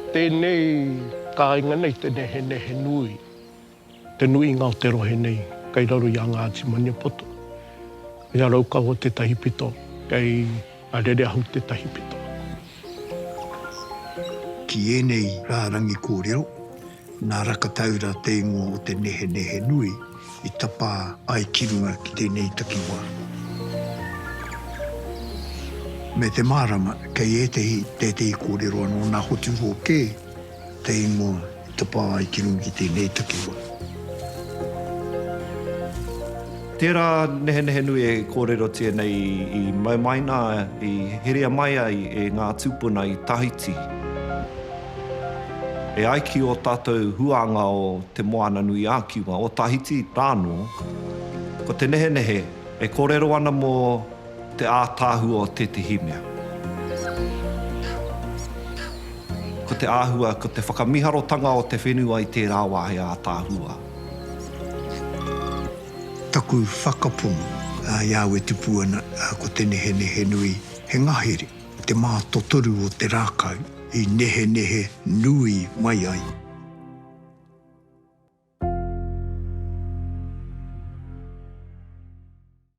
Tēnei kāinga nei te Nehenehenui. Te nuinga o te rohe nei kei raro i a Ngāti Maniapoto. Kei a Raukawa tētahi pito, kei a Rereahu tētahi pito. Ki ēnei rārangi kōrero, nā Rakataura te ingoa o te nehenehenui i tapā ai ki runga ki tēnei takiwā. Me te mārama, kei ētehi tētehi kōrero anō nā Hoturoa kē te ingoa i tapā ai ki runga ki tēnei takiwā. Tērā nehenehenui e kōrerotia nei i mau mai nā, i heria mai ai e ngā tūpuna i Tahiti. E ai ki ō tātou huānga o Te Moananui-a-Kiwa, o Tahiti rānō, ko te nehenehe e kōrero ana mō te ātaahua o tētehi mea. Ko te āhua, ko te whakamiharotanga o te whenua i tērā wā he ātaahua. Taku whakapono i a au e tupu ana, ko te nehenehenui he ngahere, te mātotoru o te rākau i nehenehe nui mai ai.